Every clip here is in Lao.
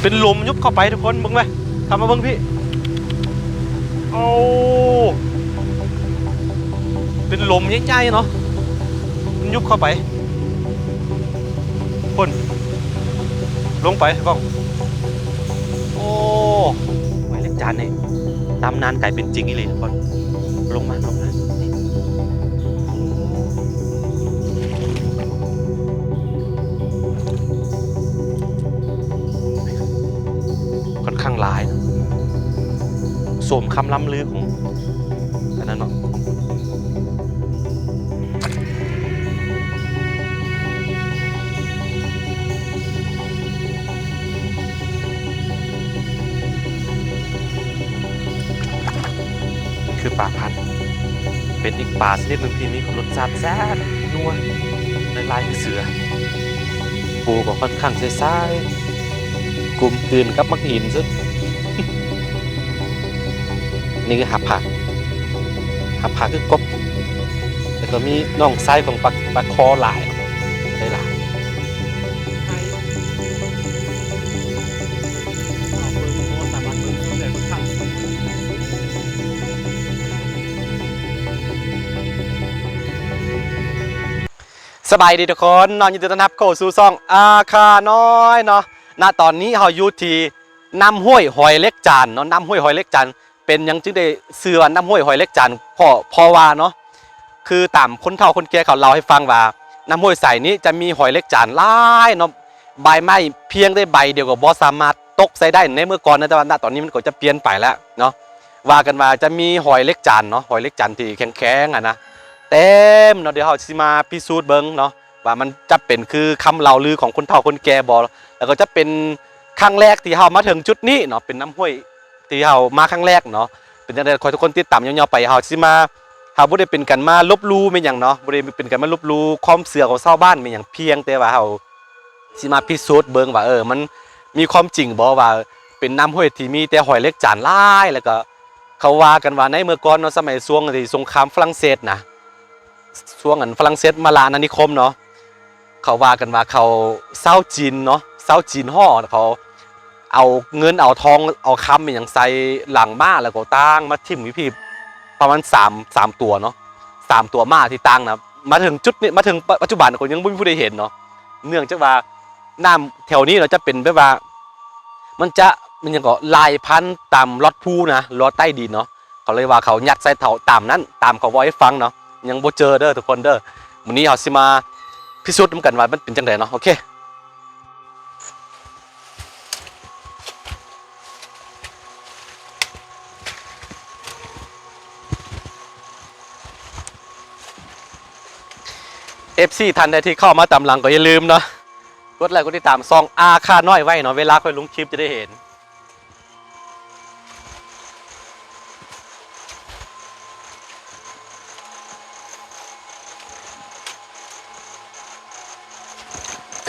ເປັນຫຼຸມຍຸບເຂົ້າໄປທຸກຄົນ ເບິ່ງເວີຍ. ເຂົ້າມາເບິ່ງພີ້. ໂອ້ ເປັນຫຼຸມໃຫຍ່ໆເນາະ ມັນຍຸບເຂົ້າໄປພຸ້ນ ລົງໄປກ້ອງ. ໂອ້ ຫ້ວຍເຫຼັກຈານນີ້ ຕຳນານກາຍເປັນຈິງອີ່ຫຼີທຸກຄົນ. ລົງມາ ລົງມາ ນີ້ ຂ້ອນຂ້າງຫຼາຍ ໂສມຄຳລ່ຳລືຂອງອັນນັ້ນເນາະ. ຄືປາພັນ ເປັນອີກປາຊະນິດໜຶ່ງທີ່ມີລົດຊາດແຊບນົວ ຄ້າຍໆຄືເສືອ. ປູກໍຂ້ອນຂ້າງໃສໆ ກົມກືນກັບໝາກຫີນສຸດ. ນີ້ຄືຫາບຜາກ ຫາບຜາກຄືກົບ ແລ້ວກໍມີນ້ອງຊາຍຂອງປາ ປາຄໍຫຼາຍ ໄດ້ຫຼາຍ. ສະບາຍດີທຸກຄົນເນາະ ຍິນດີຕ້ອນຮັບເຂົ້າສູ່ຊ່ອງອາຄານ້ອຍເນາະ. ນະຕອນນີ້ເຮົາຢູ່ທີ່ ນ້ຳຫ້ວຍຫອຍເຫຼັກຈານເນາະ ນ້ຳຫ້ວຍຫອຍເຫຼັກຈານ. ເປັນຫຍັງຈຶ່ງໄດ້ຊື່ວ່ານ້ຳຫ້ວຍຫອຍເຫຼັກຈານ? ເພາະ ເພາະວ່າເນາະ ຄືຕາມຄົນເຖົ້າຄົນແກ່ເຂົາເລົ່າໃຫ້ຟັງວ່າ ນ້ຳຫ້ວຍໃສນີ້ຈະມີຫອຍເຫຼັກຈານຫຼາຍເນາະ ໃບໄມ້ພຽງແຕ່ໃບດຽວກໍບໍ່ສາມາດຕົກໃສ່ໄດ້ໃນເມື່ອກ່ອນນະ ແຕ່ວ່ານະຕອນນີ້ມັນກໍຈະປ່ຽນໄປແລ້ວເນາະ. ວ່າກັນວ່າຈະມີຫອຍເຫຼັກຈານເນາະ ຫອຍເຫຼັກຈານທີ່ແຂງໆຫັ້ນນະ ເຕັມເນາະ. ດຽວເຮົາຊິມາພິສູດເບິ່ງເນາະ ວ່າມັນຈະເປັນຄືຄຳເລົ່າລືຂອງຄົນເຖົ້າຄົນແກ່ບໍ່ ແລ້ວກໍຈະເປັນຄັ້ງແລກທີ່ເຮົາມາເຖິງຈຸດນີ້ເນາະ ເປັນນ້ຳຫ້ວຍ ທີ່ເຮົາມາຄັ້ງແລກເນາະ. ເປັນຈັ່ງໃດ ຂໍໃຫ້ທຸກຄົນຕິດຕາມຍາວໆໄປ. ເຮົາຊິມາ ເຮົາບໍ່ໄດ້ເປັນການມາລົບຫຼູ່ແມ່ນຫຍັງເນາະ ບໍ່ໄດ້ເປັນການມາລົບຫຼູ່ຄວາມເຊື່ອຂອງຊາວບ້ານແມ່ນຫຍັງ ພຽງແຕ່ວ່າເຮົາຊິມາພິສູດເບິ່ງວ່າ ເອີ ມັນມີຄວາມຈິງບໍ່ ວ່າເປັນນ້ຳຫ້ວຍທີ່ມີແຕ່ຫອຍເຫຼັກຈານຫຼາຍ. ແລ້ວກໍເຂົາວ່າກັນວ່າໃນເມື່ອກ່ອນເນາະ ສະໄໝຊ່ວງທີ່ສົງຄາມຝຣັ່ງເສດນະ ຊ່ວງອັນຝຣັ່ງເສດມາລ່າອານານິຄົມເນາະ ເຂົາວ່າກັນວ່າເຂົາ ຊາວຈີນເນາະ ຊາວຈີນຫໍ້ ເຂົາເອົາເງິນເອົາທອງເອົາຄຳອີ່ຫຍັງໃສ່ຫຼັງມ້າ ແລ້ວກໍຕ່າງມາຖິ້ມຢູ່ພີ້ ປະມານສາມ ສາມຕົວເນາະ ສາມຕົວມ້າທີ່ຕ່າງນະ. ມາເຖິງຈຸດນີ້ ມາເຖິງປັດຈຸບັນກໍຍັງບໍ່ມີຜູ້ໃດເຫັນເນາະ ເນື່ອງຈາກວ່ານ້ຳແຖວນີ້ເນາະ ຈະເປັນແບບວ່າ ມັນຈະ ມັນຫຍັງເກາະ ໄຫຼຜ່ານຕາມລອດພູນະ ລອດໃຕ້ດິນເນາະ. ເຂົາເລີຍວ່າເຂົາຍັດໃສ່ເຖົ້າຕາມນັ້ນ ຕາມເຂົາເວົ້າໃຫ້ຟັງເນາະ. ຍັງບໍ່ເຈີເດີທຸກຄົນເດີ. ມື້ນີ້ເຮົາຊິມາພິສູດນຳກັນວ່າມັນເປັນຈັ່ງໃດເນາະ. ໂອເຄ ເອັຟຊີ ທ່ານໃດທີ່ເຂົ້າມາຕາມຫຼັງກໍຢ່າລືມເນາະ ກົດໄລກົດຕິດຕາມຊ່ອງອາຄານ້ອຍໄວ້ເນາະ ເວລາຂ້ອຍລົງຄລິບຈະໄດ້ເຫັນ.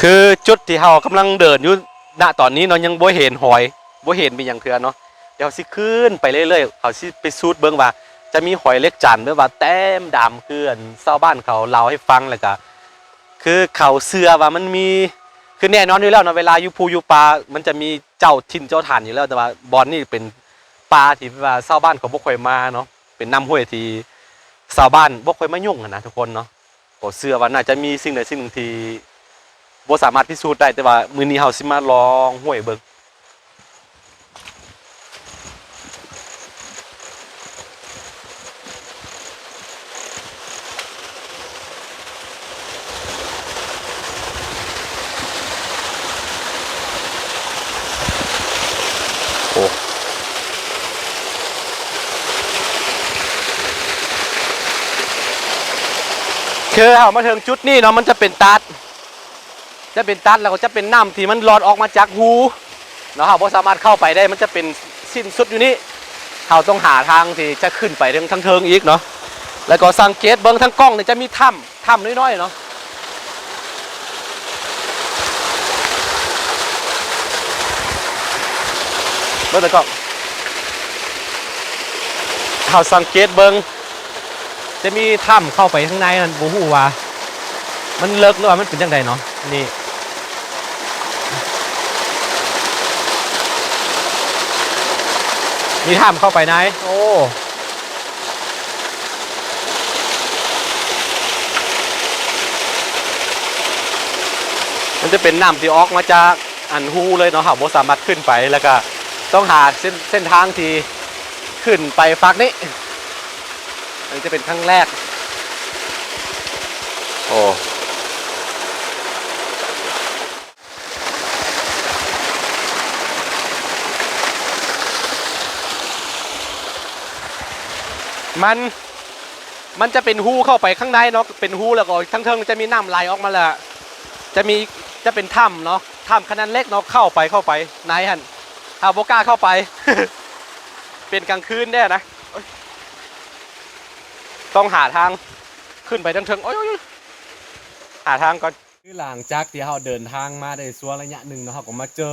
ຄືຈຸດທີ່ເຮົາກຳລັງເດີນຢູ່ນະຕອນນີ້ເນາະ ຍັງບໍ່ເຫັນຫອຍ ບໍ່ເຫັນມີຫຍັງເທື່ອເນາະ. ດຽວເຮົາຊິຂຶ້ນໄປເລື້ອຍໆ ເຮົາຊິໄປສູດເບິ່ງວ່າຈະມີຫອຍເຫຼັກຈານ ແບບວ່າແຕ້ມດຳ ຄືອັນຊາວບ້ານເຂົາເລົ່າໃຫ້ຟັງ ແລ້ວກະ ຄືເຂົາເຊື່ອວ່າມັນມີ ຄືແນ່ນອນຢູ່ແລ້ວເນາະ ເວລາຢູ່ພູຢູ່ປ່າ ມັນຈະມີເຈົ້າຖິ່ນເຈົ້າຖານຢູ່ແລ້ວ ແຕ່ວ່າບ່ອນນີ້ເປັນປ່າທີ່ແບບວ່າຊາວບ້ານເຂົາບໍ່ຄ່ອຍມາເນາະ ເປັນນ້ຳຫ້ວຍທີ່ຊາວບ້ານບໍ່ຄ່ອຍມາຫຍຸ້ງຫັ້ນນະທຸກຄົນເນາະ. ກໍເຊື່ອວ່າໜ້າຈະມີສິ່ງໃດສິ່ງໜຶ່ງທີ່ບໍ່ສາມາດພິສູດໄດ້ ແຕ່ວ່າມື້ນີ້ເຮົາຊິມາລອງຫ້ວຍເບິ່ງ. ໂອ້ ຄືເຮົາມາເຖິງຈຸດນີ້ເນາະ ມັນຈະເປັນຕັດ ຈະເປັນຕັດ ແລ້ວກໍຈະເປັນນ້ຳທີ່ມັນຫຼອດອອກມາຈາກຮູເນາະ ເຮົາບໍ່ສາມາດເຂົ້າໄປໄດ້ ມັນຈະເປັນສິ້ນສຸດຢູ່ນີ້ ເຮົາຕ້ອງຫາທາງທີ່ຈະຂຶ້ນໄປເທິງ ທາງເທິງອີກເນາະ. ແລ້ວກໍສັງເກດເບິ່ງທາງກ້ອງນີ້ຈະມີຖ້ຳ ຖ້ຳນ້ອຍໆເນາະ ເບິ່ງຕາກ້ອງ ເຮົາສັງເກດເບິ່ງ ຈະມີຖ້ຳເຂົ້າໄປທາງໃນນັ້ນ ບໍ່ຮູ້ວ່າມັນເລິກ ຫຼືວ່າມັນເປັນຈັ່ງໃດເນາະ. ນີ້ ມີຖ້ຳເຂົ້າໄປໃນ ໂອ້ ມັນຈະເປັນນ້ຳທີ່ອອກມາຈາກອັນຮູເລີຍເນາະ, ເຮົາບໍ່ສາມາດຂຶ້ນໄປ ແລ້ວກະຕ້ອງຫາເສັ້ນ ເສັ້ນທາງທີ່ຂຶ້ນໄປຟາກນີ້. ອັນນີ້ຈະເປັນຄັ້ງແລກ. ໂອ້ ມັນ ມັນຈະເປັນຮູເຂົ້າໄປຂ້າງໃນເນາະ, ເປັນຮູແລ້ວກໍທາງເທິງຈະມີນ້ຳໄຫຼອອກມາ ແລ້ວຈະມີ ຈະເປັນຖ້ຳເນາະ, ຖ້ຳຂະໜາດເລັກເນາະ, ເຂົ້າໄປ ເຂົ້າໄປໃນຫັ້ນ ເຮົາບໍ່ກ້າເຂົ້າໄປ ເປັນກາງຄືນເດ້ນະ. ໂອ້ຍ ຕ້ອງຫາທາງຂຶ້ນໄປທາງເທິງ. ໂອ້ຍ ໂອ້ຍ ໂອ້ຍ ຫາທາງກ່ອນ. ຄືຫຼັງຈາກທີ່ເຮົາເດີນທາງມາໄດ້ຊົ່ວໄລຍະໜຶ່ງເນາະ, ເຮົາກໍມາເຈີ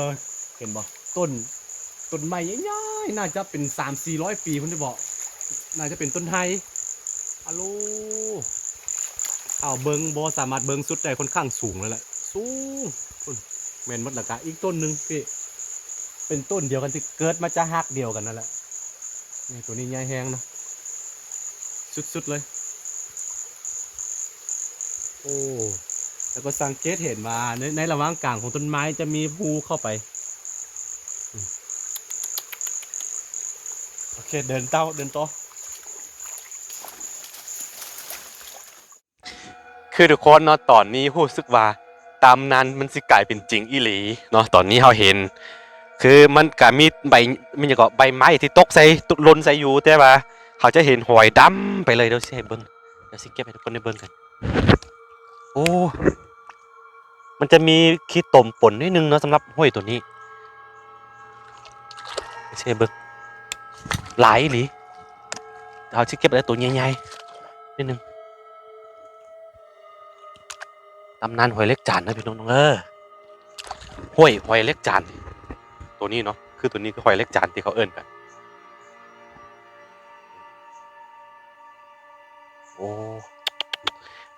ເຫັນບໍ່ ຕົ້ນ ຕົ້ນໄມ້ໃຫຍ່ໆ ໜ້າຈະເປັນສາມສີ່ຮ້ອຍປີພຸ້ນເດເບາະ, ໜ້າຈະເປັນຕົ້ນໄຮ. ອາໂລ ເຮົາເບິ່ງບໍ່ສາມາດເບິ່ງສຸດໄດ້, ຂ້ອນຂ້າງສູງເລີຍແຫຼະ ສູງພຸ້ນ. ແມ່ນໝົດ. ແລ້ວກະອີກຕົ້ນໜຶ່ງທີ່ເປັນຕົ້ນດຽວກັນ ທີ່ເກີດມາຈາກຮາກດຽວກັນນັ້ນແຫຼະ. ນີ້ ໂຕນີ້ໃຫຍ່ແຮງເນາະ, ສຸດໆເລີຍ. ໂອ້ ແລ້ວກໍສັງເກດເຫັນວ່າໃນ ໃນລະຫວ່າງກາງຂອງຕົ້ນໄມ້ຈະມີຮູເຂົ້າໄປ. ອືມ ໂອເຄ ເດີນຕໍ່ ເດີນຕໍ່. ຄືທຸກຄົນເນາະ ຕອນນີ້ຮູ້ສຶກວ່າຕຳນານມັນຊິກາຍເປັນຈິງອີ່ຫຼີເນາະ. ຕອນນີ້ເຮົາເຫັນ ຄືມັນກະມີໃບ ມີຫຍັງເກາະ ໃບໄມ້ທີ່ຕົກໃສ່ ຫຼົ່ນໃສ່ຢູ່, ແຕ່ວ່າເຮົາຈະເຫັນຫອຍດຳໄປເລີຍ. ດຽວຊິໃຫ້ເບິ່ງ ດຽວຊິເກັບໃຫ້ທຸກຄົນໄດ້ເບິ່ງກັນ. ໂອ້ ມັນຈະມີຂີ້ຕົມປົນໜ້ອຍໜຶ່ງເນາະ ສຳລັບຫ້ວຍໂຕນີ້. ຊິໃຫ້ເບິ່ງ ຫຼາຍອີ່ຫຼີ. ເຮົາຊິເກັບເອົາແຕ່ໂຕໃຫຍ່ໆ ໜ້ອຍໜຶ່ງ. ຕຳນານຫອຍເຫຼັກຈານນະພີ່ນ້ອງເອີຍ, ຫ້ວຍຫອຍເຫຼັກຈານ ໂຕນີ້ເນາະ. ຄືໂຕນີ້ຄືຫອຍເຫຼັກຈານທີ່ເຂົາເອີ້ນກັນ. ໂອ້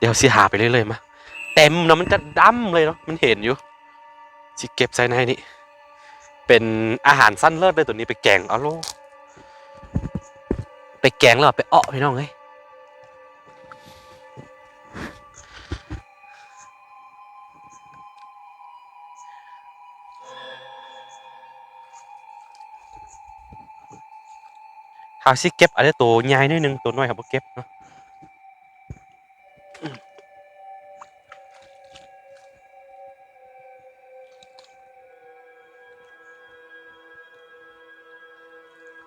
ດຽວຊິຫາໄປເລື້ອຍໆ ມາ ເຕັມເນາະ, ມັນຈະດຳເລີຍເນາະ, ມັນເຫັນຢູ່. ຊິເກັບໃສ່ໃນນີ້ ເປັນອາຫານຊັ້ນເລີດເລີຍໂຕນີ້, ໄປແກງ ເອົາໂລ ໄປແກງແລ້ວເອົາໄປເອາະ ພີ່ນ້ອງເອີຍ. ເຮົາຊິເກັບອັນໃດໂຕໃຫຍ່ໜ້ອຍໜຶ່ງ, ໂຕນ້ອຍເຮົາບໍ່ເກັບເນາະ.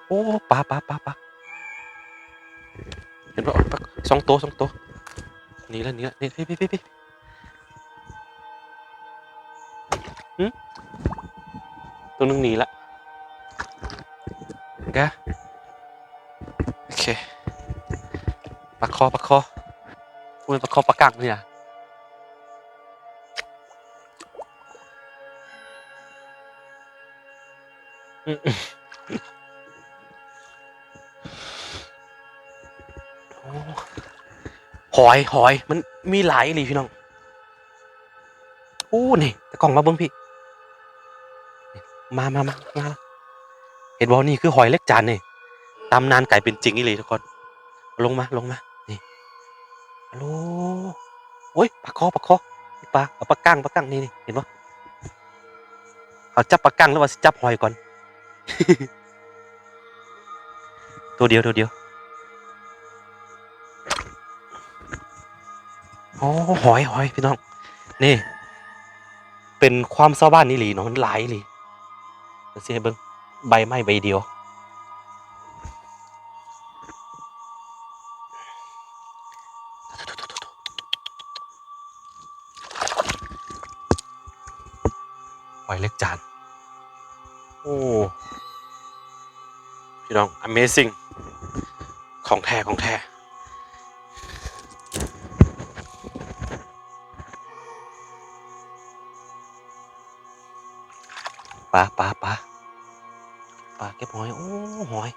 ໂອ້ ປາ ປາ ປາ ປາ ເຫັນບໍ່? ປາສອງໂຕ ສອງໂຕ. ນີ້ລະ ນີ້ລະ ນີ້ ພີ້ ພີ້ ພີ້ ພີ້. ຫຶ? ໂຕໜຶ່ງໜີລະ. ກະ ໂອເຄ ປາຄໍ ປາຄໍ. ໂອ້ຍ ປາຄໍ ປາກັງນີ້ນະ. ອືມ ໂອ້ ຫອຍ ຫອຍ ມັນມີຫຼາຍອີ່ຫຼີ ພີ່ນ້ອງ. ໂອ້ ນີ້ ຕາກ້ອງມາເບິ່ງພີ້ ມາ ມາ ມາ ມາ. ເຫັນບໍ່? ນີ້ຄືຫອຍເຫຼັກຈານນີ້, ຕຳນານກາຍເປັນຈິງອີ່ຫຼີທຸກຄົນ. ລົງມາ ລົງມາ ນີ້. ອາໂລ ໂອ້ຍ ປາຄໍ ປາຄໍ ປາ ເອົາປາກັງ ປາກັງ ນີ້ ນີ້ ເຫັນບໍ່? ເຮົາຈັບປາກັງ ຫຼືວ່າຊິຈັບຫອຍກ່ອນ? ໂຕດຽວ ໂຕດຽວ. ໂອ້ ຫອຍ ຫອຍ ພີ່ນ້ອງ ນີ້ ເປັນຄວາມຊາວບ້ານອີ່ຫຼີເນາະ, ມັນຫຼາຍອີ່ຫຼີ. ດຽວຊິໃຫ້ເບິ່ງ ໃບໄມ້ໃບດຽວ. ຫອຍເຫຼັກຈານ. ໂອ້ ພີ່ນ້ອງ Amazing ຂອງແທ້ ຂອງແທ້. ປາ ປາ ປາ ປາເກັບຫອຍ. ໂອ້ ຫອຍ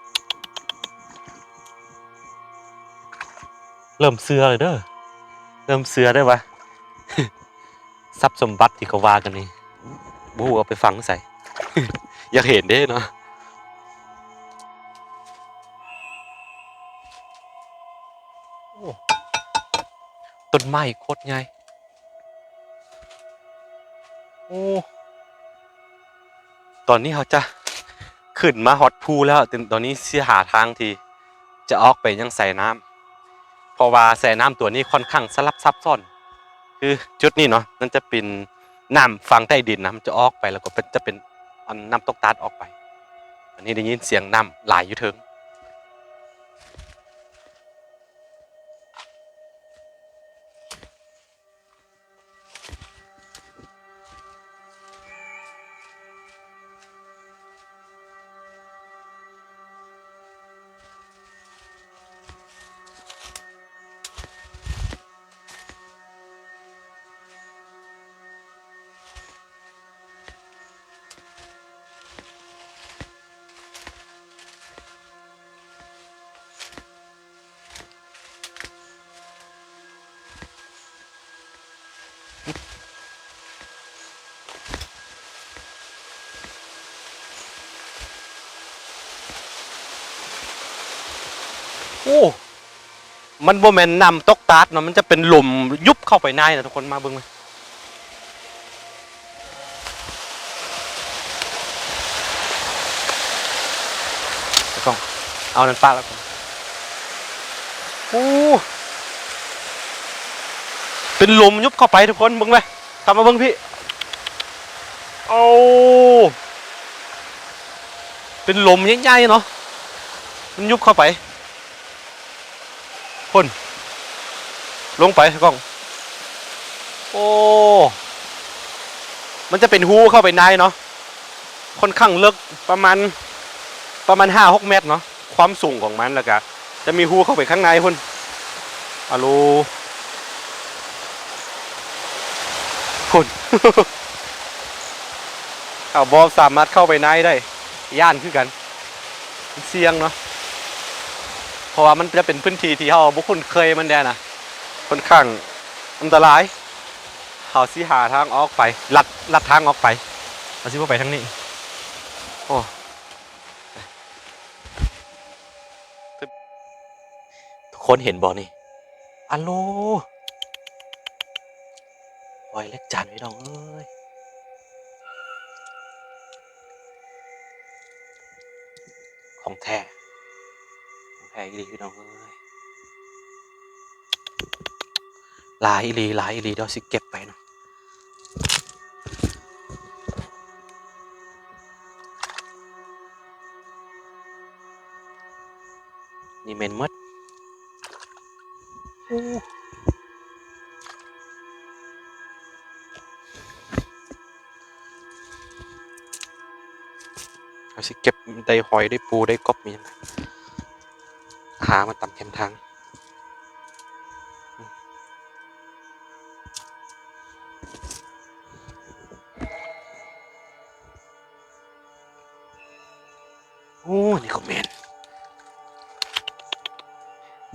ເລີ່ມເຊື່ອແລ້ວເດີ ເລີ່ມເຊື່ອໄດ້ວ່າ ຊັບສົມບັດທີ່ເຂົາວ່າກັນນີ້ ບໍ່ຮູ້ເອົາໄປຝັງໃສ. ຢາກເຫັນເດ້ເນາະ. ຕົ້ນໄມ້ໂຄດໃຫຍ່. ໂອ້ ຕອນນີ້ເຮົາຈະຂຶ້ນມາຮອດພູແລ້ວ, ຕ- ຕອນນີ້ຊິຫາທາງທີ່ຈະອອກໄປຍັງສາຍນ້ຳ ເພາະວ່າສາຍນ້ຳຕົວນີ້ຄ່ອນຂ້າງສະຫຼັບຊັບຊ້ອນ. ຄືຈຸດນີ້ເນາະ ມັນຈະເປັນນ້ຳຝັ່ງໃຕ້ດິນນະ, ມັນຈະອອກໄປ ແລ້ວກໍເປັນ ຈະເປັນ ອັນ ນ້ຳຕົກຕາດອອກໄປ. ອັນນີ້ໄດ້ຍິນສຽງນ້ຳຫຼາຍຢູ່ເທິງ. ໂອ້ ມັນບໍ່ແມ່ນນ້ຳຕົກຕາດເນາະ, ມັນຈະເປັນຫຼຸມຍຸບເຂົ້າໄປໃນນະທຸກຄົນ. ມາເບິ່ງເລີຍ ເອົານັ້ນປະແລ້ວ. ໂອ້ ເປັນຫຼຸມຍຸບເຂົ້າໄປທຸກຄົນ. ເບິ່ງເລີຍ ເຂົ້າມາເບິ່ງພີ້. ໂອ້ ເປັນຫຼຸມໃຫຍ່ໆເນາະ, ມັນຍຸບເຂົ້າໄປ. ພຸ້ນ ລົງໄປກ້ອງ. ໂອ້ ມັນຈະເປັນຮູເຂົ້າໄປໃນເນາະ, ຄ່ອນຂ້າງເລິກ ປະມານ ປະມານຫ້າຫົກແມັດເນາະ ຄວາມສູງຂອງມັນ, ແລ້ວກະຈະມີຮູເຂົ້າໄປຂ້າງໃນພຸ້ນ. ອາໂລ ພຸ້ນ ເຮົາບໍ່ສາມາດເຂົ້າໄປໃນໄດ້ ຢ້ານຄືກັນ. ມັນສ່ຽງເນາະ ເພາະວ່າມັນຈະເປັນພື້ນທີ່ທີ່ເຮົາບໍ່ຄຸ້ນເຄີຍມັນແດ່ນະ, ຄ່ອນຂ້າງອັນຕະລາຍ. ເຮົາຊິຫາທາງອອກໄປ ລັດ ລັດທາງອອກໄປ. ເຮົາຊິບໍ່ໄປທາງນີ້. ໂອ້ ທຸກຄົນເຫັນບໍ່ນີ້? ອາໂລ ຮອຍເຫຼັກຈານ ພີ່ນ້ອງເອີຍ. ຂອງແທ້ ຂອງແທ້ອີ່ຫຼີ ພີ່ນ້ອງເອີຍ. ຫຼາຍອີ່ຫຼີ ຫຼາຍອີ່ຫຼີ. ດຽວຊິເກັບໄປເນາະ. ນີ້ແມ່ນໝົດ. ໂອ້ ເຮົາຊິເກັບໄດ້ຫອຍ ໄດ້ປູ ໄດ້ກົບ ມີຫຍັງ ຫາມາຕາມແຄມທາງ. ໂອ້ ນີ້ກໍແມ່ນ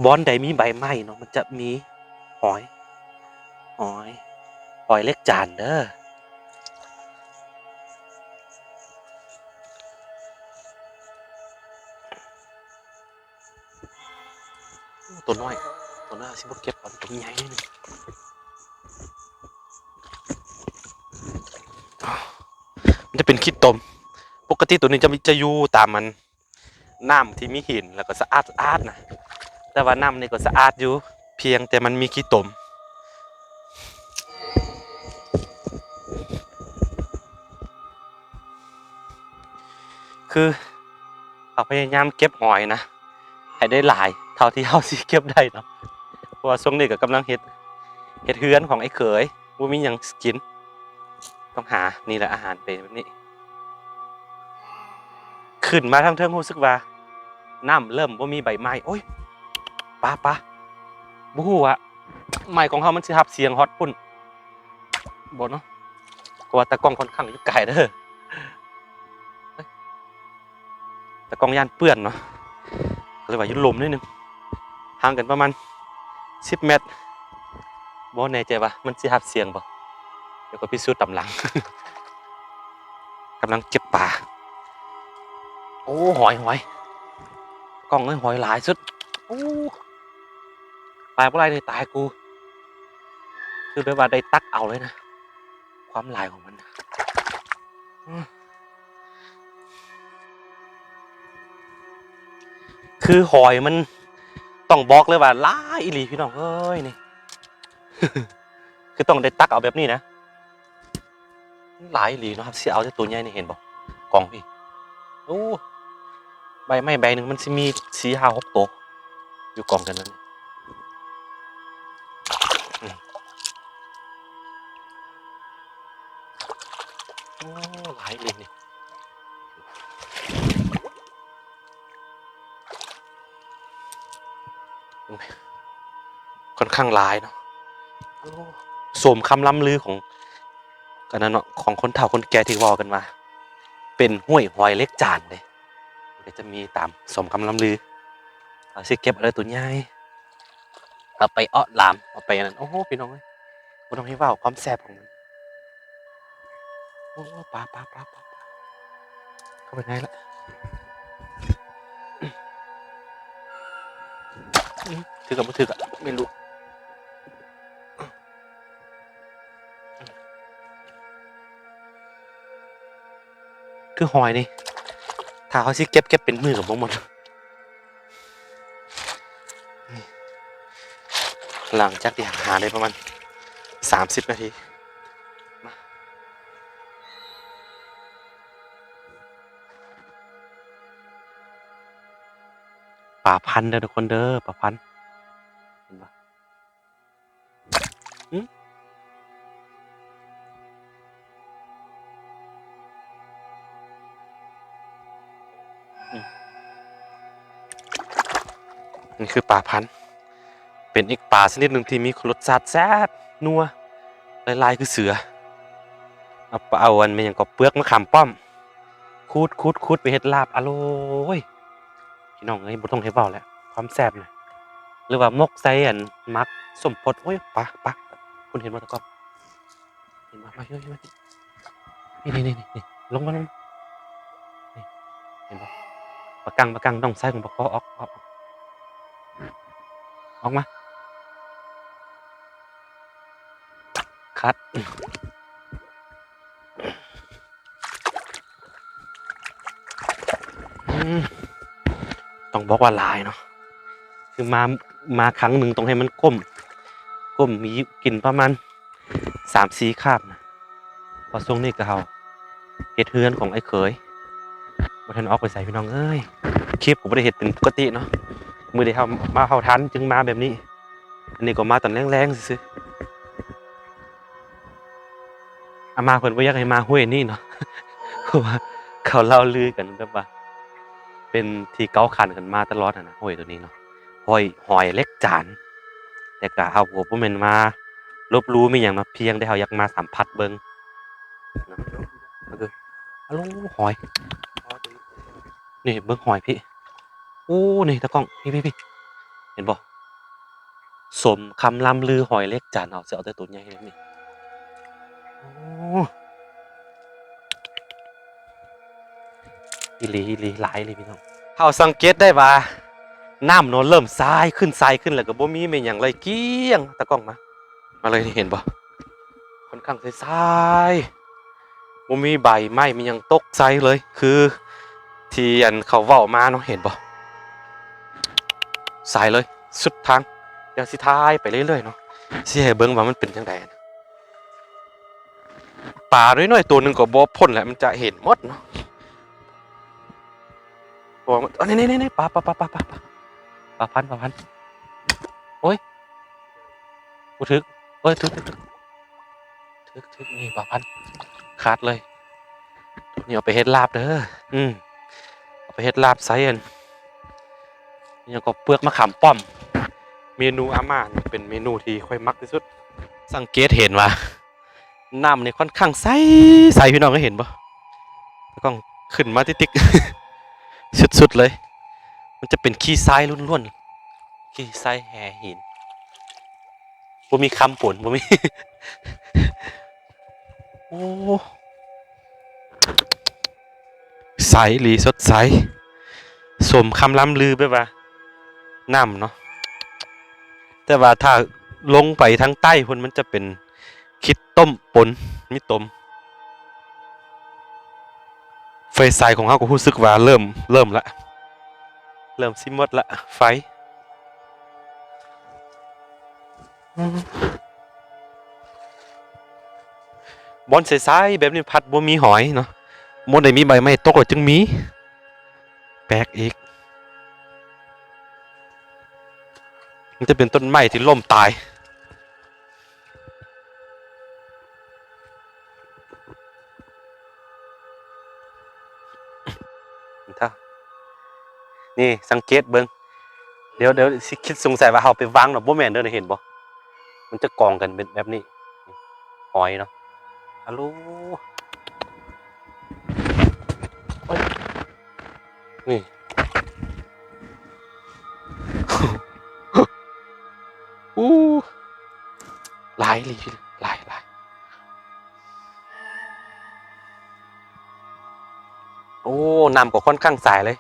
ບ່ອນໃດມີໃບໄມ້ເນາະ ມັນຈະມີຫອຍ ຫອຍ ຫອຍເຫຼັກຈານເດີ. ໂອ້ ຕົວນ້ອຍ ຕົວນ້ອຍຊິບໍ່ເກັບ ເອົາຕົວໃຫຍ່ໜ້ອຍໜຶ່ງ. ມັນຈະເປັນຂີ້ຕົມ. ປົກກະຕິຕົວນີ້ຈະ ຈະຢູ່ຕາມອັນ ນ້ຳທີ່ມີຫີນ ແລ້ວກໍສະອາດ ສະອາດນະ, ແຕ່ວ່ານ້ຳນີ້ກໍສະອາດຢູ່ ພຽງແຕ່ມັນມີຂີ້ຕົມ. ຄືເຮົາພະຍາຍາມເກັບຫອຍນະ ໃຫ້ໄດ້ຫຼາຍເທົ່າທີ່ເຮົາຊິເກັບໄດ້ເນາະ, ເພາະວ່າຊ່ວງນີ້ກໍກຳລັງເຮັດ ເຮັດເຮືອນຂອງອ້າຍເຂີຍ ບໍ່ມີຫຍັງກິນ. ຕ້ອງຫາ ນີ້ແຫຼະ ອາຫານເປັນແບບນີ້. ຂຶ້ນມາທາງເທິງຮູ້ສຶກວ່ານ້ຳເລີ່ມບໍ່ມີໃບໄມ້. ໂອ້ຍ ປາ ປາ ບໍ່ຮູ້ວ່າໄມຄ໌ຂອງເຮົາມັນຊິຮັບສຽງຮອດພຸ້ນບໍ່ເນາະ, ເພາະວ່າຕາກ້ອງຄ່ອນຂ້າງຢູ່ໄກເດີ. ຕາກ້ອງຢ້ານເປື້ອນເນາະ, ກໍເລີຍວ່າຢູ່ລຸ່ມໜ້ອຍໜຶ່ງ ຫ່າງກັນປະມານສິບແມັດ. ບໍ່ແນ່ໃຈວ່າມັນຊິຮັບສຽງບໍ່, ດຽວກໍພິສູດຕາມຫຼັງ. ກຳລັງເກັບປາ. ໂອ້ ຫອຍ ຫອຍ ກ້ອງເອີຍ ຫອຍຫຼາຍສຸດ. ໂອ້ ໄປບໍ່ໄດ້ເລີຍ ຕາຍກູ. ຄືແບບວ່າໄດ້ຕັກເອົາເລີຍນະ ຄວາມຫຼາຍຂອງມັນນະ. ອືມ ຄືຫອຍມັນຕ້ອງບອກເລີຍວ່າຫຼາຍອີ່ຫຼີພີ່ນ້ອງເອີຍນີ້ ຄືຕ້ອງໄດ້ຕັກເອົາແບບນີ້ນະ. ຫຼາຍອີ່ຫຼີເນາະ ເຮົາຊິເອົາແຕ່ໂຕໃຫຍ່ນີ້ ເຫັນບໍ່ ກອງພີ້. ໂອ້ ໃບໄມ້ໃບໜຶ່ງມັນຊິມີສີ່ຫ້າຫົກໂຕ ຢູ່ກອງກັນນັ້ນ. ອືມ ໂອ້ ຫຼາຍອີ່ຫຼີນີ້. ໂອ້ຍ ຄ່ອນຂ້າງຫຼາຍເນາະ. ໂອ້ ສົມຄຳລ່ຳລືຂອງ ອັນນັ້ນເນາະ ຂອງຄົນເຖົ້າຄົນແກ່ທີ່ເວົ້າກັນວ່າ ເປັນຫ້ວຍຫອຍເຫຼັກຈານເດ້ ກໍຈະມີຕາມສົມຄຳລ່ຳລື. ເຮົາຊິເກັບເອົາແຕ່ໂຕໃຫຍ່ ເອົາໄປເອາະຫຼາມ ເອົາໄປອັນນັ້ນ. ໂອ້ໂຫ ພີ່ນ້ອງເອີຍ ບໍ່ຕ້ອງໃຫ້ເວົ້າຄວາມແຊບຂອງມັນ. ໂອ້ ປາ ປາ ປາ ປາ ເຂົ້າໄປໃນລະ. ອືມ ຖືກກັບບໍ່ຖືກກະແມ່ນລູກ. ຄືຫອຍນີ້ ຖ້າເຮົາຊິເກັບ ເກັບເປັນມື້ກະບໍ່ໝົດ. ຫຼັງຈາກທີ່ຫາໄດ້ປະມານສາມສິບນາທີ ມາ ປາພັນເດີທຸກຄົນເດີ ປາພັນ ເຫັນບໍ່? ຫືມ ອືມ ນີ້ຄືປາພັນ ເປັນອີກປາຊະນິດໜຶ່ງທີ່ມີລົດຊາດແຊບນົວ ລາຍໆຄືເສືອ. ເອົາ ເອົາອັນແມ່ນຫຍັງເກາະ ເປືອກມະຂາມປ້ອມ ຂູດໆໆ ໄປເຮັດລາບ ອະໂລຍ ພີ່ນ້ອງເອີຍ ບໍ່ຕ້ອງໃຫ້ເວົ້າແຫຼະ ຄວາມແຊບນະ. ຫຼືວ່າໝົກໃສ່ອັນໝາກສົ້ມພົດ. ໂອ້ຍ ປາ ປາ ຄຸນເຫັນບໍ່ຕາກ້ອງ ເຫັນບໍ່? ມາ ມາ ມາ ນີ້ ນີ້ ນີ້ ລົງມາ ລົງ ນີ້ ເຫັນບໍ່? ປາກັງ ປາກັງ ນ້ອງຊາຍຂອງປາຄໍ ອອກ ອອກ ອອກມາ ຄັດ. ອືມ ຕ້ອງບອກວ່າຫຼາຍເນາະ ຄືມາ ມາຄັ້ງໜຶ່ງຕ້ອງໃຫ້ມັນກົ້ມ ກົ້ມມີກິນປະມານສາມສີ່ຄາບນະ. ເພາະຊ່ວງນີ້ກະເຮົາເຮັດເຮືອນຂອງອ້າຍເຂີຍ ບໍ່ທັນອອກໄປໃສພີ່ນ້ອງເອີຍ. ຄລິບກະບໍ່ໄດ້ເຮັດເປັນປົກກະຕິເນາະ ມື້ໃດເຮົາມາເຮົາທັນຈຶ່ງມາແບບນີ້. ອັນນີ້ກໍມາຕອນແລງໆຊື່ໆ. ອາມ່າເພິ່ນບໍ່ຢາກໃຫ້ມາຫ້ວຍນີ້ເນາະ ເພາະວ່າເຂົາເລົ່າລືກັນແບບວ່າ ເປັນທີ່ເກົາຂັນກັນມາຕະຫຼອດຫັ້ນນະ ຫ້ວຍໂຕນີ້ເນາະ ຫ້ວຍ ຫ້ວຍເຫຼັກຈານ. ແຕ່ກະເຮົາກໍບໍ່ແມ່ນມາລົບຫຼູ່ມີຫຍັງເນາະ ພຽງແຕ່ເຮົາຢາກມາສຳຜັດເບິ່ງເນາະ. ກໍຄື ອາໂລ ຫອຍ ນີ້ເບິ່ງຫອຍພີ້. ໂອ້ ນີ້ຕາກ້ອງ ພີ້ໆ ເຫັນບໍ່? ສົມຄຳລ່ຳລືຫອຍເຫຼັກຈານ ເຮົາຊິເອົາແຕ່ໂຕໃຫຍ່ແບບນີ້. ໂອ້ ອີ່ຫຼີ ອີ່ຫຼີ ຫຼາຍອີ່ຫຼີພີ່ນ້ອງ. ເຮົາສັງເກດໄດ້ວ່ານ້ຳເນາະ ເລີ່ມໃສຂຶ້ນ ໃສຂຶ້ນ ແລ້ວກໍບໍ່ມີແມ່ນຫຍັງເລີຍ ກ້ຽງ. ຕາກ້ອງມາ ມາເລີຍ ນີ້ເຫັນບໍ່? ຄ່ອນຂ້າງໃສໆ ບໍ່ມີໃບໄມ້ມີຫຍັງຕົກໃສ່ເລີຍ ຄືທີ່ອັນເຂົາເວົ້າມາເນາະ ເຫັນບໍ່? ໃສເລີຍ ສຸດທາງ. ດຽວຊິຖ່າຍໄປເລື້ອຍໆເນາະ ຊິໃຫ້ເບິ່ງວ່າມັນເປັນຈັ່ງໃດ. ປານ້ອຍໆໂຕໜຶ່ງກໍບໍ່ພົ້ນແຫຼະ ມັນຈະເຫັນໝົດເນາະ. ໂອ້ ນີ້ໆໆ ປາ ປາ ປາ ປາ ປາ ປາພັນ ປາພັນ. ໂອ້ຍ ບໍ່ຖືກ ເອີຍ ຖືກ ຖືກ ຖືກ ຖືກ ນີ້ປາພັນ ຂາດເລີຍ. ນີ້ເອົາໄປເຮັດລາບເດີ. ອືມ ເອົາໄປເຮັດລາບໃສ່ອັນ ຫຍັງກໍເປືອກມະຂາມປ້ອມ. ເມນູອາມ່ານີ້ເປັນເມນູທີ່ຂ້ອຍມັກທີ່ສຸດ. ສັງເກດເຫັນວ່າ ນ້ຳນີ້ຄ່ອນຂ້າງໃສ ໃສ ພີ່ນ້ອງເອີຍ ເຫັນບໍ່? ຕາກ້ອງຂຶ້ນມາຕິກໆ ສຸດໆເລີຍ. ມັນຈະເປັນຂີ້ຊາຍລ້ວນໆ ຂີ້ຊາຍແຮ່ຫີນ ບໍ່ມີຄຳປົນ ບໍ່ມີ. ໂອ້ ໃສອີ່ຫຼີ ສົດໃສ ສົມຄຳລ່ຳລືແບບວ່ານ້ຳເນາະ. ແຕ່ວ່າຖ້າລົງໄປທາງໃຕ້ພຸ້ນ ມັນຈະເປັນ ຄິດຕົ້ມປົນ ມີຕົ້ມ. ໄຟສາຍຂອງເຮົາກໍຮູ້ສຶກວ່າເລີ່ມ ເລີ່ມລະ ເລີ່ມຊິໝົດລະ ໄຟ. ບ່ອນຊາຍໆແບບນີ້ພັດບໍ່ມີຫອຍເນາະ, ບໍ່ໄດ້ມີໃບໄມ້ຕົກແລ້ວຈຶ່ງມີ. ແປກອີກ. ມັນຈະເປັນຕົ້ນໄມ້ທີ່ລົ້ມຕາຍ. ນີ້ສັງເກດເບິ່ງ. ດຽວ ດຽວຊິຄິດສົງໄສວ່າເຮົາໄປວາງເນາະ, ບໍ່ແມ່ນເດີ, ເຫັນບໍ່? ມັນຈະກອງກັນເປັນແບບນີ້. ຫອຍເນາະ. ອາໂລ. ນີ້. ອູ້ ຫຼາຍອີ່ຫຼີ ຫຼາຍ ຫຼາຍ. ໂອ້ ນ້ຳກໍຂ້ອນຂ້າງໃສເລີຍ.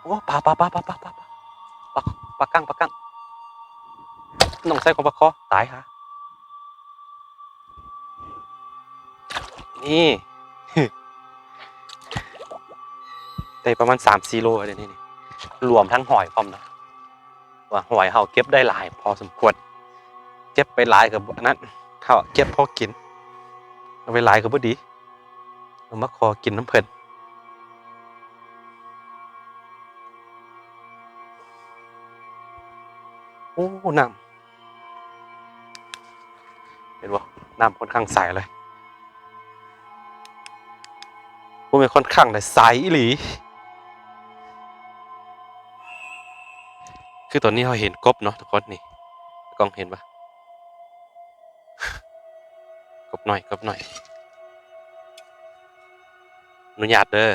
ໂອ້ ປາ ປາ ປາ ປາ ປາ ປາ ປາ ປາກັ້ງ ປາກັ້ງ. ນ້ອງໃສ່ຂອງປາຄໍ ຕາຍຫາ. ນີ້ ໄດ້ປະມານສາມສີ່ໂລແລ້ວນີ້ ລວມທັງຫອຍພ້ອມນະ. ວ່າຫອຍເຮົາເກັບໄດ້ຫຼາຍພໍສົມຄວນ, ເກັບໄປຫຼາຍກໍບໍ່ອັນນັ້ນ, ເຮົາເກັບພໍກິນ, ເອົາໄປຫຼາຍກໍບໍ່ດີ, ເອົາມາຂໍກິນນຳເພິ່ນ. ໂອ້ ນ້ຳ ເຫັນບໍ່? ນ້ຳຂ້ອນຂ້າງໃສເລີຍ. ບໍ່ແມ່ນຂ້ອນຂ້າງໃດ ໃສອີ່ຫຼີ. ຄືຕອນນີ້ເຮົາເຫັນກົບເນາະທຸກຄົນ, ນີ້ ກ້ອງເຫັນບໍ່? ກົບນ້ອຍ ກົບນ້ອຍ. ອະນຸຍາດເດີ.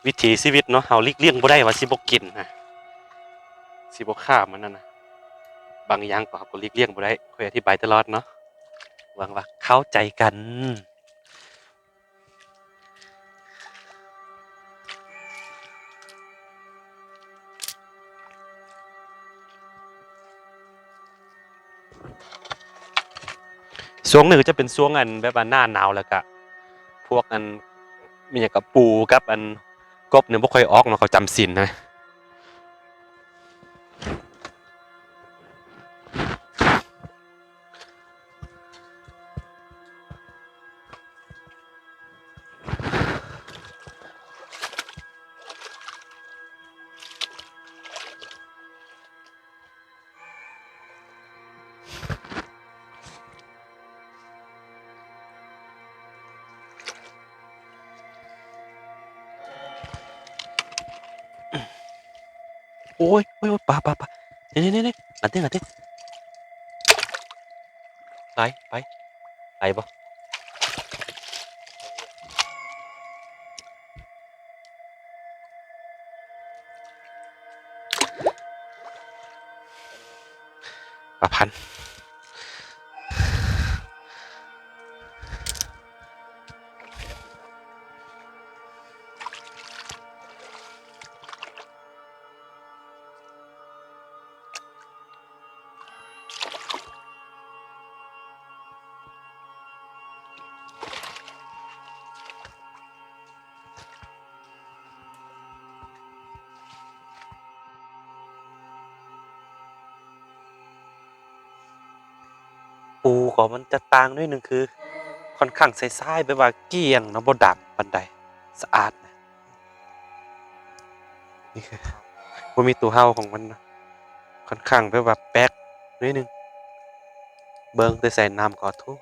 ວິຖີຊີວິດເນາະ, ເຮົາຫຼີກລ່ຽງບໍ່ໄດ້ວ່າຊິບໍ່ກິນນະ, ຊິບໍ່ຂ້າມັນນັ້ນນະ. ບາງຢ່າງກໍ ເຮົາກໍຫຼີກລ່ຽງບໍ່ໄດ້, ຂ້ອຍອະທິບາຍຕະຫຼອດເນາະ. ຫວັງວ່າເຂົ້າໃຈກັນ. ຊ່ວງນີ້ກໍຈະເປັນຊ່ວງ ອັນ ແບບວ່າໜ້າໜາວ ແລ້ວກະພວກ ອັນ ມີຫຍັງກະ ປູກັບ ອັນ ກົບນີ້ບໍ່ຄ່ອຍອອກເນາະ, ເຂົາຈຳສິນນະ. ໂອ້ຍ ໂອ້ຍ ໂອ້ຍ ປາ ປາ ປາ ນີ້ ນີ້ ນີ້ ອັນເທິງ ອັນເທິງ ໄປ ໄປ ໄປບໍ່? ປາພັນ. ປູກໍມັນຈະຕ່າງໜ້ອຍໜຶ່ງ ຄືຂ້ອນຂ້າງໃສໆ ແບບວ່າກ້ຽງເນາະ, ບໍ່ດຳປານໃດ, ສະອາດ. ນີ້ຄືບໍ່ມີໂຕເຫົ່າຂອງມັນເນາະ, ຂ້ອນຂ້າງແບບວ່າແປກໜ້ອຍໜຶ່ງ. ເບິ່ງແຕ່ໃສ່ນ້ຳກໍ ໂທ້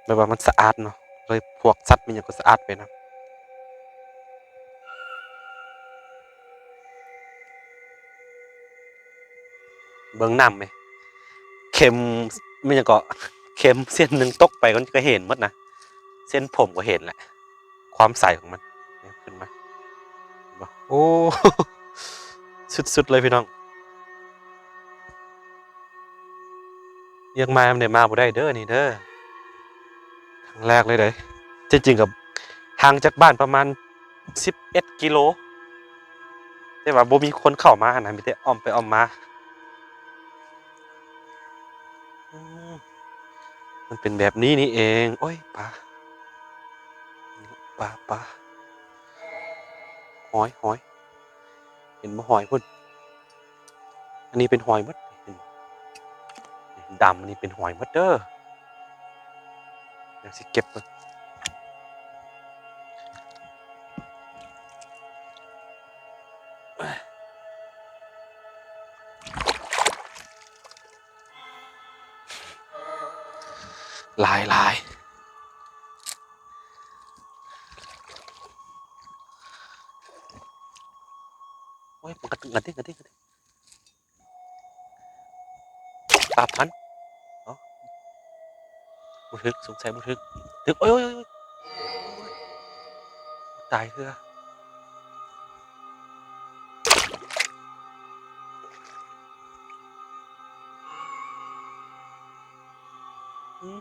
ແບບວ່າມັນສະອາດເນາະ, ເລີຍພວກສັດມີຫຍັງກໍສະອາດໄປນຳ. ເບິ່ງນ້ຳແມ, ເຂັມ ແມ່ນຫຍັງເກາະ, ເຂັມເສັ້ນໜຶ່ງຕົກໄປ ມັນກໍເຫັນໝົດນະ, ເສັ້ນຜົມກໍເຫັນແຫຼະ ຄວາມໃສຂອງມັນ. ນີ້ຂຶ້ນມາ ເຫັນບໍ່? ໂອ້ ສຸດໆເລີຍພີ່ນ້ອງ. ຢາກມານຳໃດມາບໍ່ໄດ້ເດີ ນີ້ເດີ, ທ ແລກເລີຍເດ້. ທີ່ຈິງກໍຫ່າງຈາກບ້ານປະມານສິບເອັດກິໂລ ແຕ່ວ່າບໍ່ມີຄົນເຂົ້າມາຫັ້ນນະ ມີແຕ່ອ້ອມໄປອ້ອມມາ. ອືມ ມັນເປັນແບບນີ້ນີ້ເອງ. ໂອ້ຍ ປາ ປາ ປາ ຫອຍ ຫອຍ ເຫັນບໍ່ ຫອຍພຸ້ນ. ອັນນີ້ເປັນຫອຍໝົດ ເຫັນບໍ່? ດຳ ອັນນີ້ເປັນຫອຍໝົດເດີ. ດຽວຊິເກັບກ່ອນ. ຫຼາຍໆ. ໂອ້ຍ ມັນກະຕຶກ ກະຕິກ ກະຕິກ ກະຕິກ. ປາພັນ ເອົ້າ ບໍ່ຖືກ ສົງໄສບໍ່ຖືກ. ຖືກ ໂອ້ຍ ໂອ້ຍ ໂອ້ຍ ຕາຍເທື່ອ. ອືມ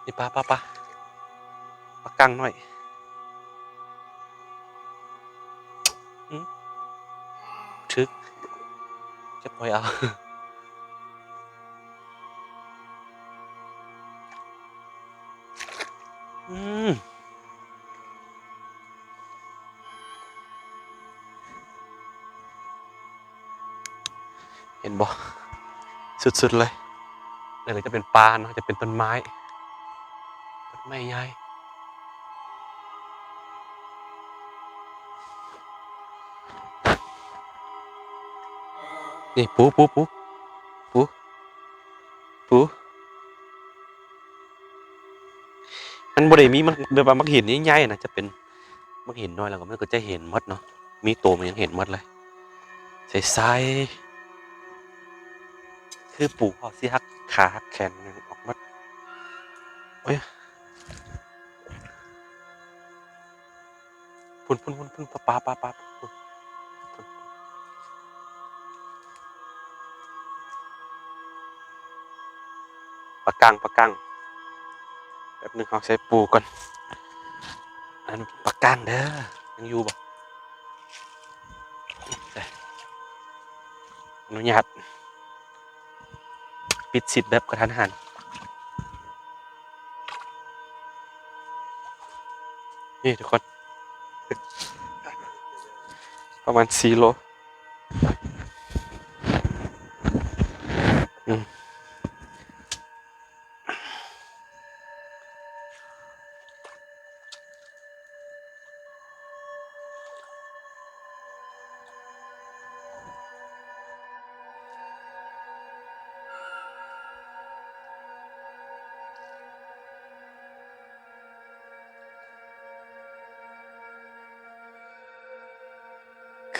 ນີ້ປາ ປາ ປາ ປາກ້າງນ້ອຍ. ອືມ ຖືກ ເກັບໄວ້ເອົາ. ອືມ ເຫັນບໍ່? ສຸດໆເລີຍ. ແລ້ວກໍຈະເປັນປ່າເນາະ ຈະເປັນຕົ້ນໄມ້ ຕົ້ນໄມ້ໃຫຍ່. ນີ້ ປູ ປູ ປູ ປູ ປູ. ມັນບໍ່ໄດ້ມີມັກ ແບບວ່າມັກຫີນໃຫຍ່ໆນະ ຈະເປັນມັກຫີນນ້ອຍ ແລ້ວກໍມັນກໍຈະເຫັນໝົດເນາະ ມີໂຕມັນຍັງເຫັນໝົດເລີຍ ໃສໆ ຄືປູເຮົາຊິຫັກຂາຫັກແຂນອອກໝົດ. ໂອ້ຍ ພຸ້ນໆໆໆ ປາ ປາ ປາ ປາ ພຸ້ນ ປາກ້າງ ປາກ້າງ. ແປັບໜຶ່ງ ເຮົາໃສ່ປູກ່ອນ. ອັນປາກ້າງເດີ ຍັງຢູ່ບໍ່? ອະນຸຍາດປິດຊິດແບບກະທັນຫັນ. ນີ້ທຸກຄົນ ປະມານສີ່ໂລ. ອືມ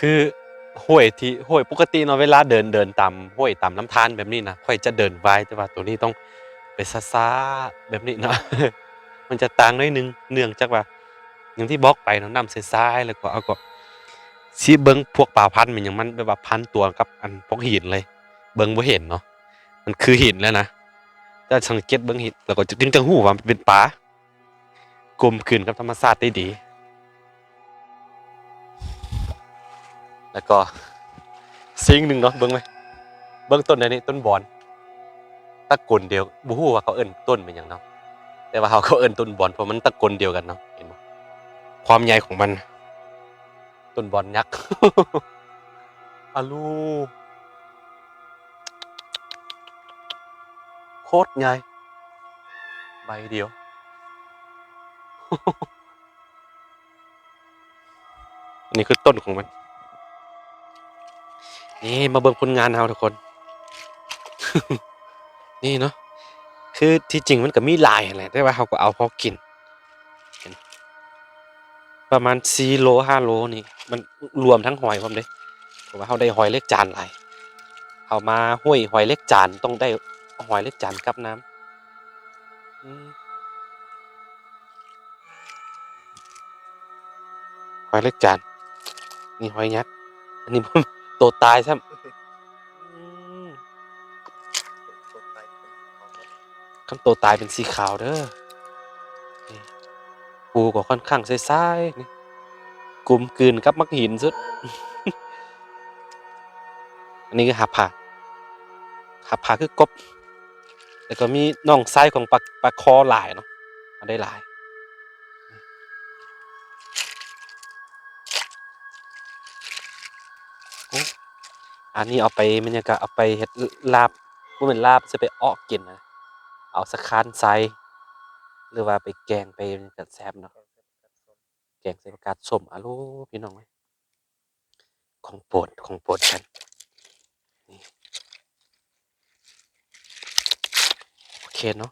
ຄືຫ້ວຍທີ່ ຫ້ວຍປົກກະຕິເນາະ ເວລາເດີນ ເດີນຕາມຫ້ວຍຕາມລຳທານແບບນີ້ນະ ຂ້ອຍຈະເດີນໄວ ແຕ່ວ່າໂຕນີ້ຕ້ອງໄປຊ້າໆແບບນີ້ເນາະ ມັນຈະຕ່າງໜ້ອຍໜຶ່ງ ເນື່ອງຈາກວ່າ ຢ່າງທີ່ບອກໄປເນາະ ນ້ຳໃສໆ ແລ້ວກໍເຮົາກໍຊິເບິ່ງພວກປາພັນແມ່ນຫຍັງ ມັນແບບວ່າພັນຕົວກັບອັນພວກຫີນເລີຍ ເບິ່ງບໍ່ເຫັນເນາະ ມັນຄືຫີນແລ້ວນະ ແຕ່ສັງເກດເບິ່ງຫີນ ແລ້ວກໍຈຶ່ງຈະຮູ້ວ່າມັນເປັນປາ ກົມກືນກັບທຳມະຊາດໄດ້ດີ. ແລ້ວກໍສິ່ງໜຶ່ງເນາະ ເບິ່ງໄວ້ ເບິ່ງຕົ້ນໃດນີ້ ຕົ້ນບອນ ຕະໂກນດຽວ ບໍ່ຮູ້ວ່າເຂົາເອີ້ນຕົ້ນແມ່ນຫຍັງເນາະ ແຕ່ວ່າເຮົາກໍເອີ້ນຕົ້ນບອນ ເພາະມັນຕະໂກນດຽວກັນເນາະ ເຫັນບໍ່ ຄວາມໃຫຍ່ຂອງມັນ ຕົ້ນບອນຍັກ ອາລູ ໂຄດໃຫຍ່ ໃບດຽວ. ອັນນີ້ຄືຕົ້ນຂອງມັນ ນີ້ ມາເບິ່ງຜົນງານເຮົາທຸກຄົນ ນີ້ເນາະ ຄືທີ່ຈິງມັນກໍມີຫຼາຍຫັ້ນແຫຼະ ແຕ່ວ່າເຮົາກໍເອົາພໍກິນ ປະມານສີ່ໂລ ຫ້າໂລນີ້ ມັນລວມທັງຫອຍພ້ອມເດ້ ເພາະວ່າເຮົາໄດ້ຫອຍເລັກຈານຫຼາຍ ເຮົາມາຫ້ວຍຫອຍເລັກຈານ ຕ້ອງໄດ້ຫອຍເລັກຈານກັບນ້ຳ ອືມ ຫອຍເລັກຈານ ນີ້ຫອຍຍັກ ອັນນີ້ໂຕຕາຍຊ້ຳ ອືມ ຄັນໂຕຕາຍເປັນສີຂາວເດີ ປູກໍຄ່ອນຂ້າງໃສໆ ນີ້ ກຸມກືນກັບໝາກຫີນສຸດ. ອັນນີ້ຄືຫາບຜາ ຫາບຜາຄືກົບ ແລ້ວກໍມີນ້ອງຊາຍຂອງປາ ປາຄໍຫຼາຍເນາະ ເອົາໄດ້ຫຼາຍ. ໂອ້ ອັນນີ້ເອົາໄປ ແມ່ນຫຍັງກະເອົາໄປເຮັດລາບ ບໍ່ແມ່ນລາບ ຊິໄປເອາະກິນນະ ເອົາສະຄານໃສ່ ຫຼືວ່າໄປແກງໄປ ມັນກະແຊບເນາະ ແກງໃສ່ຜັກກາດສົ້ມ. ອາໂລ ພີ່ນ້ອງເອີຍ ຂອງໂປດ ຂອງໂປດກັນ ນີ້ ໂອເຄເນາະ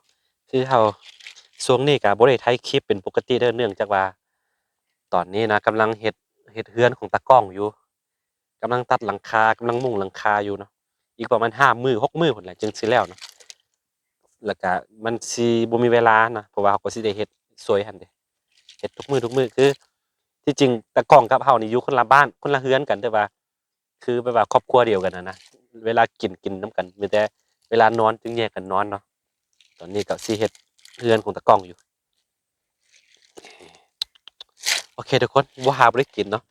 ຄືເຮົາ ຊ່ວງນີ້ກະບໍ່ໄດ້ຖ່າຍຄລິບເປັນປົກກະຕິເດີ ເນື່ອງຈາກວ່າ ຕອນນີ້ນະ ກຳລັງເຮັດ ເຮັດເຮືອນຂອງຕາກ້ອງຢູ່ ກຳລັງຕັດຫຼັງຄາ ກຳລັງມຸງຫຼັງຄາຢູ່ເນາະ ອີກປະມານຫ້າມື້ ຫົກມື້ພຸ້ນແຫຼະ ຈຶ່ງຊິແລ້ວເນາະ. ແລ້ວກະມັນຊິບໍ່ມີເວລານະ ເພາະວ່າເຮົາກໍຊິໄດ້ເຮັດຊ່ວຍຫັ້ນເດ້ ເຮັດທຸກມື້ ທຸກມື້ ຄືທີ່ຈິງຕາກ້ອງກັບເຮົານີ້ຢູ່ຄົນລະບ້ານ ຄົນລະເຮືອນກັນ ແຕ່ວ່າ ຄືແບບວ່າຄອບຄົວດຽວກັນນະ ເວລາກິນ ກິນນຳກັນ ມີແຕ່ເວລານອນຈຶ່ງແຍກກັນນອນເນາະ. ຕອນນີ້ກໍຊິເຮັດເຮືອນຂອງຕາກ້ອງຢູ່. ໂອເຄທຸກຄົນ ບໍ່ຫາບໍ່ໄດ້ກິນເນາະ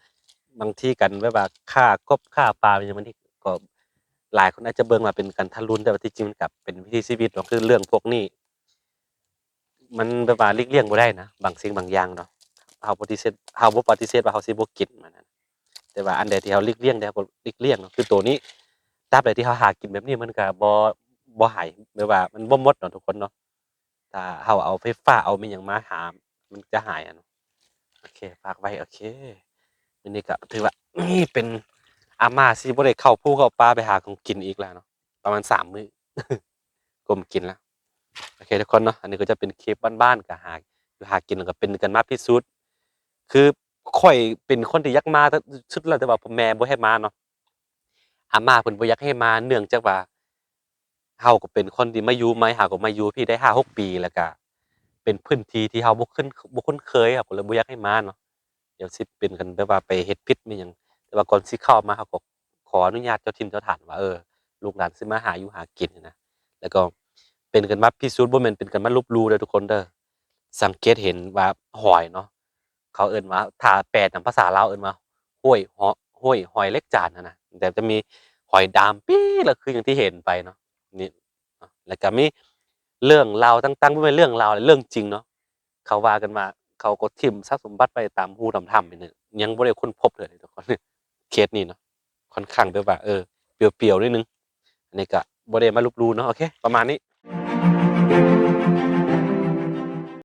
ບາງທີກັນແບບວ່າຂ້າກົບຂ້າປາ ຫຍັງມັນນີ້ ກໍຫຼາຍຄົນອາດຈະເບິ່ງວ່າເປັນການທາລຸນ ແຕ່ວ່າທີ່ຈິງມັນກໍເປັນວິຖີຊີວິດເນາະ ຄືເລື່ອງພວກນີ້ ມັນແບບວ່າຫຼີກລ່ຽງບໍ່ໄດ້ນະ ບາງສິ່ງບາງຢ່າງເນາະ ເຮົາປະຕິເສດ ເຮົາບໍ່ປະຕິເສດວ່າເຮົາຊິບໍ່ກິນມັນນະ ແຕ່ວ່າອັນໃດທີ່ເຮົາຫຼີກລ່ຽງໄດ້ ເຮົາກໍຫຼີກລ່ຽງເນາະ. ຄືໂຕນີ້ ຕາບໃດທີ່ເຮົາຫາກິນແບບນີ້ ມັນກໍບໍ່ ບໍ່ຫາຍ ແບບວ່າມັນບໍ່ໝົດເນາະທຸກຄົນເນາະ ຖ້າເຮົາເອົາໄຟຟ້າ ເອົາແມ່ນຫຍັງມາຫາ ມັນຈະຫາຍຫັ້ນເນາະ. ໂອເຄ ຝາກໄວ້ ໂອເຄ ມື້ນີ້ກໍຖືວ່າ ນີ້ເປັນອາມ່າຊິບໍ່ໄດ້ເຂົ້າພູເຂົ້າປ່າໄປຫາຂອງກິນອີກແລ້ວເນາະ ປະມານສາມມື້ ກົມກິນແລ້ວ. ໂອເຄທຸກຄົນເນາະ ອັນນີ້ກໍຈະເປັນຄລິບບ້ານໆ ກໍຫາຢູ່ຫາກິນ ແລ້ວກໍເປັນກັນມາພິດສູດ ຄືຂ້ອຍເປັນຄົນທີ່ຢາກມາສຸດແລ້ວ ແຕ່ວ່າພໍ່ແມ່ບໍ່ໃຫ້ມາເນາະ ອາມ່າເພິ່ນບໍ່ຢາກໃຫ້ມາ ເນື່ອງຈາກວ່າເຮົາກໍເປັນຄົນທີ່ມາຢູ່ໃໝ່ ເຮົາກໍມາຢູ່ພີ້ໄດ້ຫ້າຫົກປີ ແລ້ວກໍເປັນພື້ນທີ່ທີ່ເຮົາບໍ່ຄຸ້ນ ບໍ່ຄຸ້ນເຄີຍ ເຮົາກໍເລີຍບໍ່ຢາກໃຫ້ມາເນາະ. ດຽວຊິເປັນກັນແບບວ່າໄປເຮັດຜິດແມ່ນຫຍັງ ແຕ່ວ່າກ່ອນຊິເຂົ້າມາ ເຮົາກໍຂໍອະນຸຍາດເຈົ້າຖິ່ນເຈົ້າຖານວ່າ ເອີ ລູກຫຼານຊິມາຫາຢູ່ຫາກິນນະ ແລ້ວກໍເປັນກັນມາພິສູດ ບໍ່ແມ່ນເປັນກັນມາລົບຫຼູ່ເດີທຸກຄົນເດີ. ສັງເກດເຫັນວ່າຫອຍເນາະ ເຂົາເອີ້ນວ່າ ຖ້າແປນຳພາສາລາວເອີ້ນວ່າ ຫ້ວຍ ຫ້ວຍ ຫອຍເຫຼັກຈານຫັ້ນນະ ແຕ່ຈະມີຫອຍດຳປີ້ ແລ້ວຄືຢ່າງທີ່ເຫັນໄປເນາະ ນີ້ ແລ້ວກໍມີເລື່ອງລາວຕ່າງໆ ບໍ່ແມ່ນເລື່ອງລາວ ເລື່ອງຈິງເນາະ ເຂົາວ່າກັນວ່າ ເຂົາກໍຖິ້ມຊັບສົມບັດໄວ້ຕາມຮູຕາມຖ້ຳນີ້ ຍັງບໍ່ໄດ້ຄົ້ນພົບເທື່ອເດທຸກຄົນ ເຄສນີ້ເນາະ ຄ່ອນຂ້າງແບບວ່າ ເອີ ປຽວໆ ໜ້ອຍໜຶ່ງ. ອັນນີ້ກໍບໍ່ໄດ້ມາລົບຫຼູ່ເນາະ ໂອເຄ ປະມານນີ້.